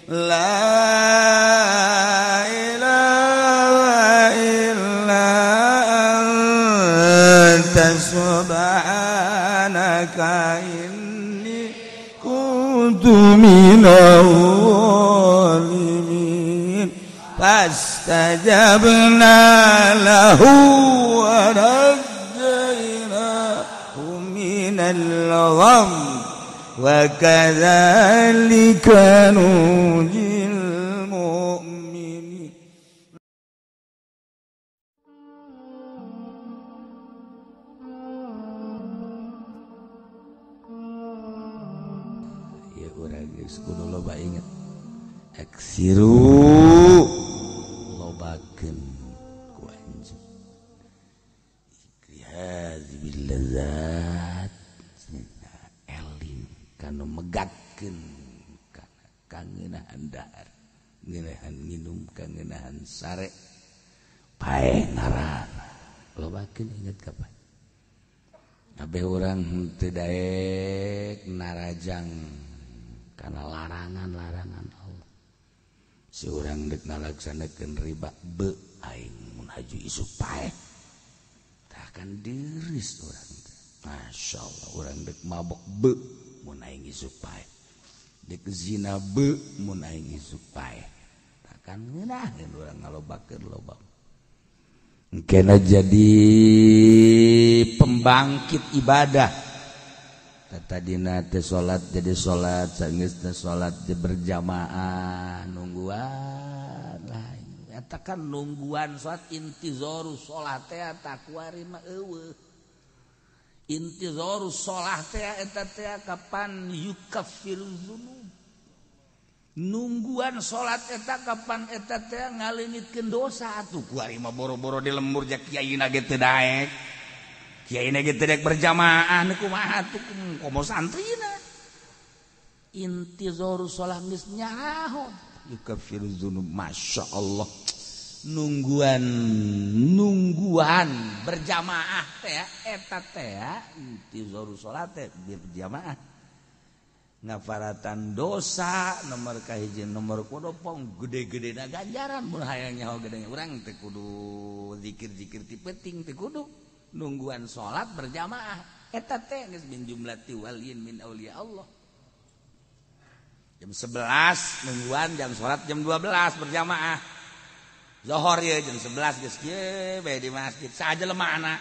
La ilaha illa anta subhanaka inni kuntu minadh dhalimin. Fastajabna lahu wa najjaynahu minal gham wa kadzalika nunjil mu'minin. Ya urang geus kudu loba inget aksiru lobakeun ku anjeun ikrihazi bil ladzat eling kanu megatkeun kana kangenahan dahar ngeunahan minum kangenahan sare pae ngaranna lobakeun inget kapan kabeh urang henteu daek narajang kana larangan-larangan Allah. Si urang dek ngalaksanakeun riba be aing mun haju isuk paeh tah kan diris urang teh. Masya Allah urang dek mabok be mun aing isuk paeh, dek zina be mun aing isuk paeh, tah kan ngeunaheun urang ngalobakeun loba engkena jadi pembangkit ibadah. Tadina teh salat jadi salat, sanggeus teh salat berjamaah nungguan lah eta kan nungguan salat intizoru salat teh takwari mah eueuh. Intizoru salat teh eta teh kapan yukaffiru dzunub, nungguan salat eta kapan eta teh ngaleungitkeun dosa atuh kuari mah boro-boro di lembur ja kiaina ge teu daek. Kiai na ge teu daek berjamaah kumaha atuh komo santrina. Intizoru salat geus nyaho yukaffiru dzunub. Masya Allah nungguan nungguan berjamaah teh eta teh intizoru salat teh berjamaah ngafaratan dosa nomor kahiji nomor kodopong gede-gedena ganjaran mun hayang nyaho gede urang teh kudu zikir-zikir ti penting teh kudu nungguan salat berjamaah eta teh geus min jumlati waliyin min auliya Allah. Jam 11 nungguan jam salat jam 12 berjamaah. Zohor ya jam 11 geus kieu bae di masjid saja lemahna.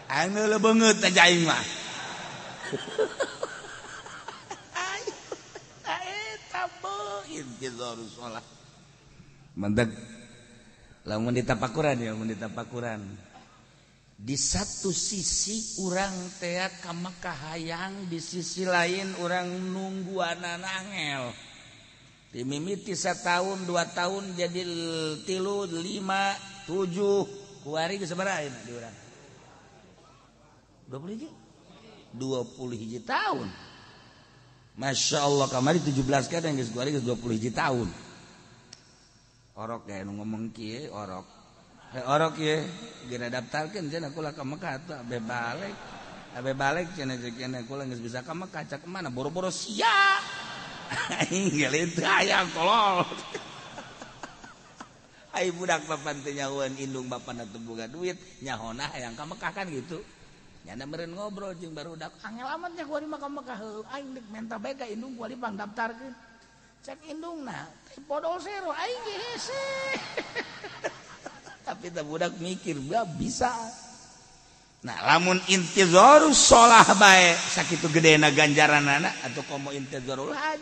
Aing leuleung beungeut aja aing mah. Eta beuh intizarus shalah. Mendeg lamun ditapakuran ya mun ditapakuran. Di satu sisi urang tea ka Mekah hayang, di sisi lain urang nungguanana angel. Dimimiti setahun, 2 tahun jadi 3, 5, 7 kuari geus sabaraha ayeuna di urang? 20 hiji? 20 hiji tahun. Masya Allah kamari 17 kan geus kuari geus 20 hiji tahun. Orok ya nu ngomong kieu orok. Orok ye geura daftarkeun cenah kula ka Mekah atuh abe balik. Abe balik cenah cenah kula geus bisa ka Mekah cak mana boro-boro sia. Aing geuleuh teu hayang tolol. Ai budak papan teu nyahoeun indung bapana teu boga duit nyahona hayang ka Mekah kan gitu. Nyana meureun ngobrol jeung barudak angel amat nya kuari mah ka Mekah heuh aing deuk menta bae ka indung kuari pangdaftarkeun. Cak indungna teh podol sero aing ge hese. Tapi teh budak mikir bisa. Nah lamun intizarus shalah bae sakitu gedena ganjaranana atau komo intizarul haj.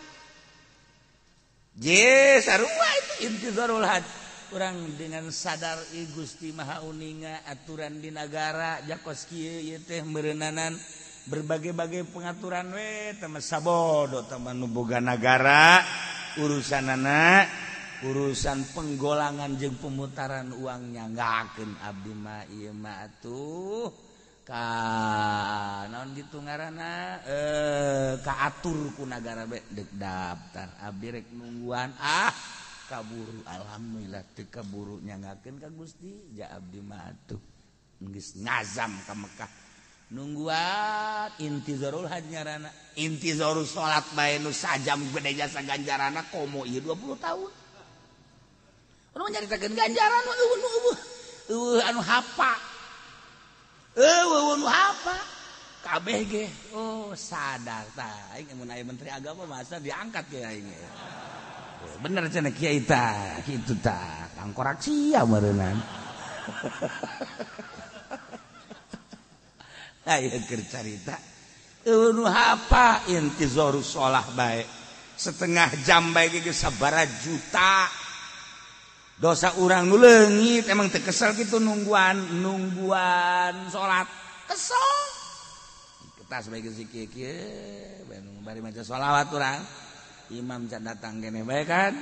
Je sarua itu intizarul haj. Urang dengan sadar i Gusti Maha Uninga aturan di nagara jakos kieu ieu teh meureunnanan berbagai-bagai pengaturan we teh sabodo teh nu boga nagara urusanana urusan penggolangan jeung pemutaran uangnya nggakeun abdi mah ieu mah atuh ka naon gitu ngaranna kaatur ku nagara be deuk daftar abdi rek nungguan ah kaburu alhamdulillah teu kaburu nyangakeun ka Gusti ja abdi mah atuh geus ngazam ka Mekah Nungguan intizarul hajj ngaranna. Intizarul salat bae nu sajam gede jasa ganjaranna komo ieu 20 tahun. Urang nyaritakeun ganjaran eueuh nu eueuh. Eueuh anu hapa. Eueuh nu hapa. Kabeh ge oh sadar tah aing mun aya menteri agama masa diangkat ge aing. Bener cenah kiai tah kitu tah kangkorak sia meureunnan. Ayo keur carita eueuh nu hapa intizarus shalah bae setengah jam bae ge sabaraha juta dosa urang nu leungit emang teu kesel kitu nungguan nungguan salat kesel tas bae geus kieu kieu bari maca sholawat urang imam can datang keneh bae kan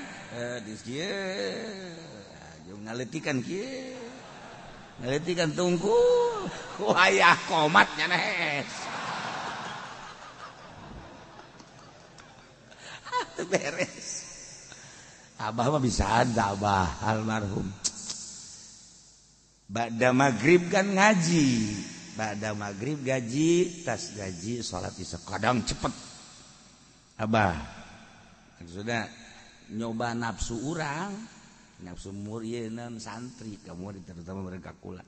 geus kieu jeung ngaleutikan kieu ngaleutikan tungku wayah komat nya nees teu beres abah mah bisa ada abah almarhum ba'da maghrib kan ngaji ba'da maghrib gaji tas gaji salat isya kadang cepet abah maksudnya nyoba nafsu urang nafsu murieun santri kamu terutama mereka kula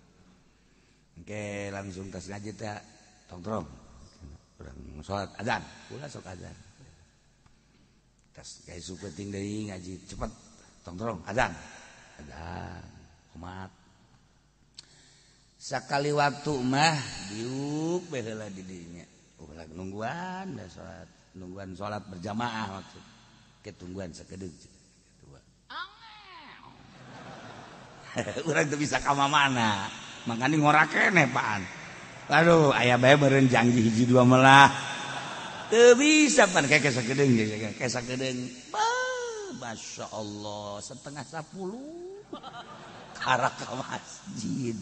oke langsung tas ngaji teh tongtrong urang salat azan kula sok azan tas gaji penting deui ngaji cepet tongtrong azan azan komat sakali waktu mah diuk bae heula di dinya ulah nungguan da salat nungguan salat berjamaah maksud ketungguan sakedeung urang teu bisa ka mana makane ngora keneh paan aduh aya bae meureun janji hiji dua melah teu bisa pan kayak sakedeung kayak sakedeung masyaallah 9:30 karak ka masjid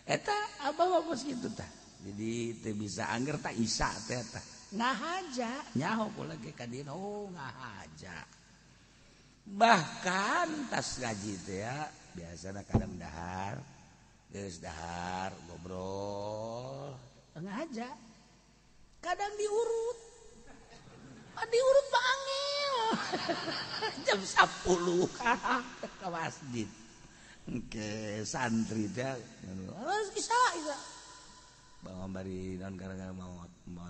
eta abah mah kitu tah jadi teu bisa angger tah isa teh tah ngahaja nyaho kula ge ka dieu oh ngahaja bahkan tas ngaji teh ya biasana kadang dahar geus dahar ngobrol ngahaja kadang diurut diurut mah angel jam 10 ke masjid. Oke, santri teh isa isa bawa bari non gara-gara mau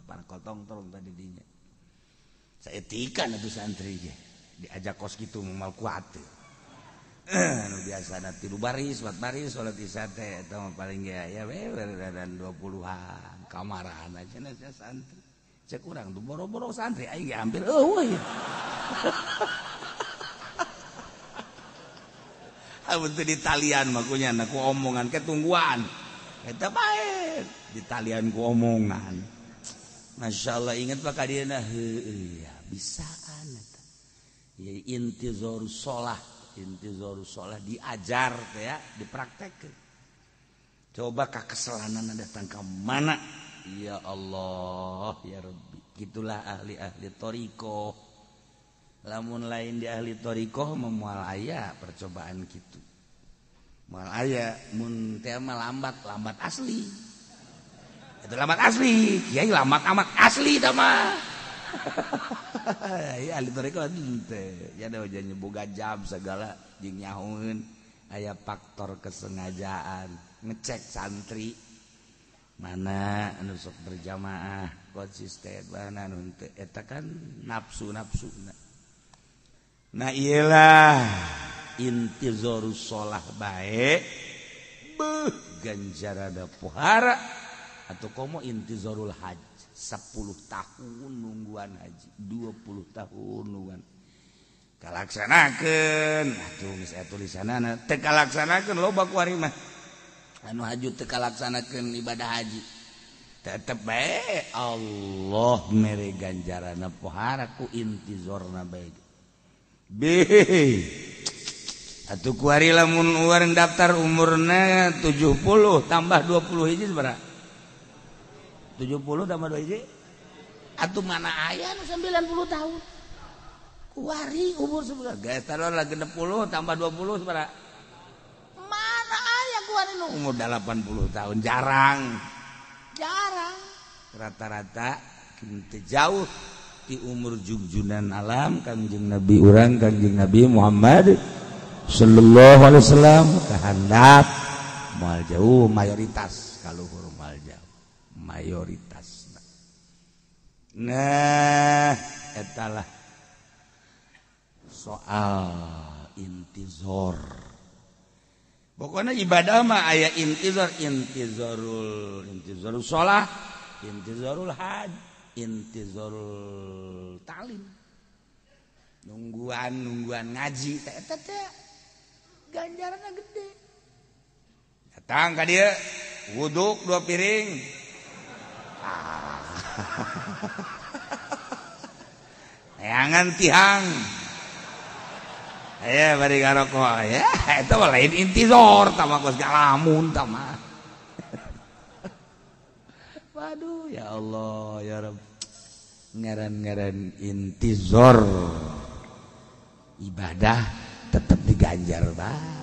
parkotong tolong tadi dinya saetikan atuh santri ge diajak kos kitu moal kuat nu biasana 3 baris 4 baris salat isya teh eta mah paling ge aya we dan 20-an kamaran aja na santri cek urang tuh boro-boro santri aing ge hampir eueuh amun teu di talian mah kunya ku omongan ketungguan eta bae di talian ku omongan masyaallah ingat pak ka dieuna heueuh ya bisaan eta ya intizarus shalah diajar teh ya dipraktekkeun coba kakeselanan datang ka mana ya Allah ya Rabbi gitulah ahli-ahli thariqah lamun lain di ahli thariqah memual aya percobaan gitu mual aya mun teh mah lambat lambat asli itu lambat asli kiai lambat amat asli tah mah ya ahli thariqah teh ya da boga jam segala jeung nyahoeun aya faktor kesengajaan ngecek santri mana anu sok berjamaah konsisten mana anu henteu eta kan nafsu-nafsuna. Nah iyalah intizarus shalah bae beuh ganjarana pohara atau komo intizarul hajj 10 tahun nungguan haji 20 tahun nungguan kalaksanakeun atuh geus aya tulisanana teu kalaksanakeun loba ku ari mah anu haju teu kalaksanakeun ibadah haji tetep bae Allah mere ganjarana pohara ku intizarna bae B atuh kuari lamun urang daftar umurna 70 tambah 20 hiji sabaraha 70 tambah 2 hiji atuh mana aya nu 90 tahun kuari umur sabaraha geus taruhlah 60 tambah 20 sabaraha mana aya kuari nu umur 80 tahun jarang. Jarang. Rata-rata teu jauh di umur jugjunan alam Kangjeng Nabi urang Kangjeng Nabi Muhammad sallallahu alaihi wasallam kahandap moal jauh mayoritas kaluhur moal jauh mayoritas. Nah etalah soal intizor. Pokoknya ibadah mah aya intizor, intizorul intizorul sholah, intizorul haj, intizorul talim, nungguan nungguan ngaji teh eta teh ganjaranna gede. Datang ka dieu wuduk 2 piring. Neangan tihang. Aya bari ngarokok ya eta mah lain intizor tah mah geus ngalamun tah mah. Waduh ya Allah ya Rabb, ngaran-ngaran intizor ibadah tetap diganjar bae.